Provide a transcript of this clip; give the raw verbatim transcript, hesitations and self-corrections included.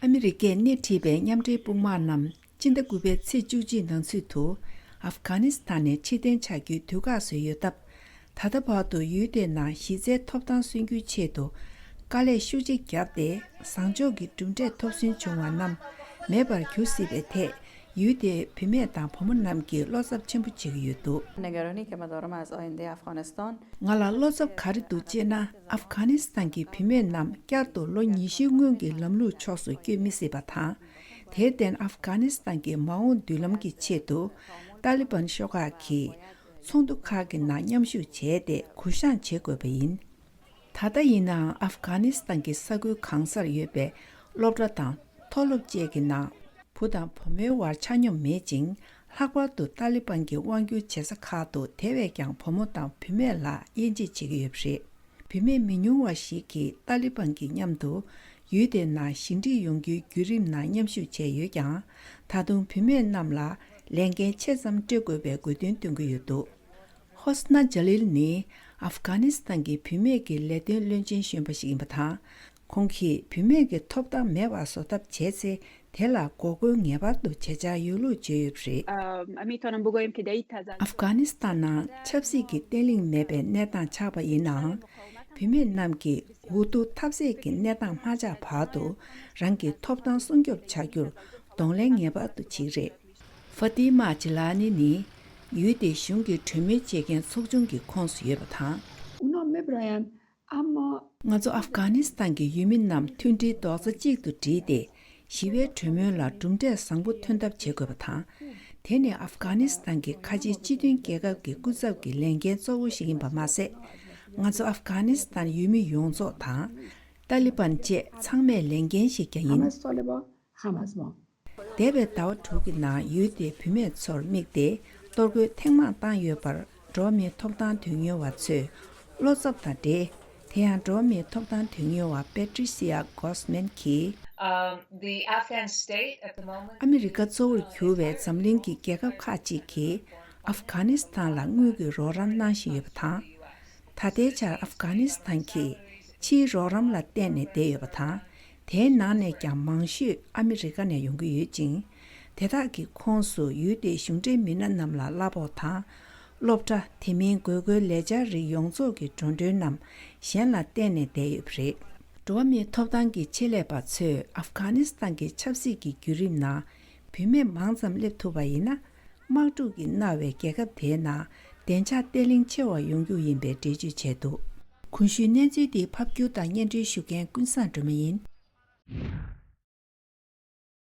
ཨ་མི་རི་ཀས་སྣེ་ཁྲིད་པའི་མཉམ་འབྲེལ་དཔུང་དམག་རྣམས་སྤྱི་ཟླ་དགུ་པའི་ཚེས་བཅུ་གཅིག་ནང་ཚུད་དུ་ཨབ་གྷ་ནི་སི་ཐན་ནས་ཕྱིར་འཐེན་བྱ་རྒྱུའི་དུས་བཀག་བཟོས་ཡོད་སྟབས། ད་ལྟ་བར་དུ་ཡུལ་དེའི་ནང་གཞི་རྩའི་ཐོབ་ཐང་སོན་རྒྱུའི་ཆེད་དུ་དཀའ་ལས་ཤུགས་ཆེ་བརྒྱབ་སྟེ། བཟང་ཕྱོགས་ཀྱི་གྲུབ་འབྲས་ཐོབ་སོན་བྱུང་བ་རྣམས་མེད་པར་གྱུར་སྲིད་པའི་ཐད། ཡུལ་དེའི་བུད་མེད་དང་བུ་མོ་རྣམས་ཀྱིས་བློ་འཚབ་ཆེན་པོ་བྱེད་ཀྱི་ཡོད་འདུག། نگرانی که ما دارم از آینده افغانستان. ང་ལ་བློ་འཚབ་ག་རེ་འདུག་ཅེ་ན། ཨབ་གྷ་ནི་སི་ཐན་གྱི་བུད་མེད་རྣམས་བསྐྱར་དུ་ལོ་ཉི་ཤུའི་སྔོན་གྱི་ལམ་ལུགས་ཕྱོགས་སུ་བསྐྱོད་མི་སྲིད་པ་དང་། དེར་བརྟེན་ཨབ་གྷ་ནི་སི་ཐན་གྱི་མ་འོངས་མདུན་ལམ་གྱི་ཆེད་དུ་ཏཱ་ལི་བན་ཤོག་ཁག་གིས་ཚོགས་འདུ་ཁག་གི་ནང་མཉམ་ཞུགས་བྱས་ཏེ་གུ་བཤངས་བྱེད་དགོས་པ་ཡིན། ད་ལྟ་ཡིན་ནའང་ཨབ་གྷ་ནི་སི་ཐན་གྱི་ས་ཁུལ་གང་སར་ཡོད་པའི་སློབ་གྲྭ་དང་མཐོ་སློབ་བཅས་ཀྱི་ནང་བུ་དང་བུ་མོའི་དབར་ཆ་སྙོམས་མེད་ཅིང་། ལྷག་པར་དུ་ཏཱ་ལི་བན་གྱི་དབང་སྒྱུར་བྱེད་ས་ཁག་ཏུ་དེ་བས་ཀྱང་བུ་མོ་དང་བུད་མེད་ལ་དབྱེ་འབྱེད་བྱེད་ཀྱི་ཡོད་པ་རེད། བུད་མེད་མི་ཉུང་བ་ཞིག་གིས་ཏཱ་ལི་བན་གྱི་མཉམ་དུ་ཡུལ་དེའི་ནང་ཞི་འགྲིག་ཡོང་རྒྱུའི་བརྒྱུད་རིམ་ནང་མཉམ་ཞུགས་བྱས་ཡོད་ཀྱང་། ད་དུང་བུད་མེད་རྣམས་ལ་ལས་འགན་ཆེ་ཙམ་སྤྲོད་དགོས་པའི་དགོས་འདུན་བཏོན་གྱི་ཡོད་འདུག། ཧོ་སི་ན་ཇ་ལིལ་ནི་ཨབ་གྷ་ནི་སི་ཐན་གྱི་བུད་མེད་ཀྱི་ལས་དོན་བློན་ཆེན་གཞོན་པ་ཞིག་ཡིན་པ་དང་། ཁོང་གིས་བུད་མེད་ཀྱི་ཐོབ་ཐང་མེད་པར་བཟོ་ཐབས་བྱས་ཚེ། དེ་ལ་འགོག་རྒོལ་ངེས་པར་དུ་བྱེད་འཆར་ཡོད་ལུགས་བརྗོད་ཡོད་པ་རེད། ཨ་ཨབ་གྷ་ནི་སི་ཐན་ནང་ཆབ་སྲིད་ཀྱི་བརྟན་ལྷིང་མེད་པའི་གནས་སྟངས་ཆགས་པ་ཡིན་ནའང་། བུད་མེད་རྣམས་ཀྱིས་འུ་ཐུག་ཐབས་ཟད་ཀྱི་གནས་སྟངས་མ་ཆགས་བར་དུ་རང་གི་ཐོབ་ཐང་སྲུང་སྐྱོབ་བྱ་རྒྱུར་གདོང་ལེན་ངེས་པར་དུ་བྱེད་ཀྱི་རེད། ཧྥ་ཏི་མ་ཇི་ལ་ནི་ནི་ཡུལ་དེའི་གཞུང་གི་གྲོས་མོལ་བྱེད་མཁན་ཚོགས་ཆུང་གི་ཁོངས་སུ་ཡོད་པ་དང་། ང་ཚོ་ཨབ་གྷ་ནི་སི་ཐན་གྱི་ཡུལ་མི་རྣམས་མཐུན་སྒྲིལ་རྡོག་རྩ་གཅིག་ཏུ་བསྒྲིལ་ཏེ། ཞི་བའི་གྲོས་མོལ་ལ་གྲུབ་འབྲས་བཟང་པོ་ཐོན་ཐབས་བྱེད་དགོས་པ་དང་། དེ་ནི་ཨབ་གྷ་ནི་སི་ཐན་གྱི་ཁ་ཆེའི་སྤྱི་མཐུན་རྒྱལ་ཁབ་ཀྱི་སྐུ་ཚབ་ཀྱི་ལས་འགན་གཙོ་བོ་ཞིག་ཡིན་པ་མ་ཟད། ང་ཚོ་ཨབ་གྷ་ནི་སི་ཐན་ཡུལ་མི་ཡོངས་རྫོགས་དང་། ཏཱ་ལི་བན་བཅས་ཚང་མའི་ལས་འགན་ཞིག་ཀྱང་ཡིན། འདས་པའི་ཟླ་བ་དྲུག་གི་ནང་ཡུལ་དེའི་བུད་མེད་ཚོར་དམིགས་ཏེ་གཏོར་རྒོལ་ཐེངས་མང་བཏང་ཡོད་པར། འགྲོ་བ་མིའི་ཐོབ་ཐང་དོན་གཉེར་བ་ཚོས་བློ་འཚབ་དང་འབྲེལ། དེ་ཡང་འགྲོ་བ་མིའི་ཐོབ་ཐང་དོན་གཉེར་བ་པེ་ཏྲི་སི་ཡ་གོས་མན་གྱིས། Um, the Afghan state at the moment. ཨ་མི་རི་ཀ་གཙོ་བོར་གྱུར་བའི་འཛམ་གླིང་གི་རྒྱལ་ཁབ་ཁག་ཅིག་གིས་ཨབ་གྷ་ནི་སི་ཐན་ལ་དངུལ་གྱི་རོགས་རམ་གནང་བཞིན་ཡོད་པ་དང་། ད་ལྟའི་ཆར་ཨབ་གྷ་ནི་སི་ཐན་གྱིས་ཕྱིའི་རོགས་རམ་ལ་བརྟེན་ནས་བསྡད་ཡོད་པ་དང་། དེའི་ནང་ནས་ཀྱང་མང་ཤོས་ཨ་མི་རི་ཀ་ནས་ཡོང་གི་ཡོད་ཅིང་། དེ་དག་གི་ཁོངས་སུ་ཡུལ་དེའི་གཞུང་འབྲེལ་མི་སྣ་རྣམས་ལ་གླ་ཕོགས་དང་། སློབ་གྲྭ། དེ་མིན་དགོས་མཁོའི་ལས་འཆར་རིགས་ཡོངས་རྫོགས་ཀྱི་འགྲོ་གྲོན་རྣམས་གཞན་ལ་བརྟེན་ནས་བསྡད་ཡོད་པ་རེད། འགྲོ་བ་མིའི་ཐོབ་ཐང་གི་ཆེད་ལས་པ་ཚོས་ཨབ་གྷ་ནི་སི་ཐན་གྱི་ཆབ་སྲིད་ཀྱི་བརྒྱུད་རིམ་ནང་བུད་མེད་མང་ཙམ་སླེབས་ཐུབ་པ་ཡིན་ན། དམག་འཁྲུག་གིས་མནར་བའི་རྒྱལ་ཁབ་དེའི་ནང་བདེ་འཇགས་བརྟན་ལྷིང་ཆེ་བ་ཡོང་རྒྱུ་ཡིན་པའི་འགྲེལ་བརྗོད་བྱས་འདུག། གོང་ཞུས་གནས་ཚུལ་འདི་ཕབ་སྒྱུར་དང་སྙན་སྒྲོན་ཞུ་མཁན་ཀུན་བཟང་སྒྲོལ་མ་ཡིན།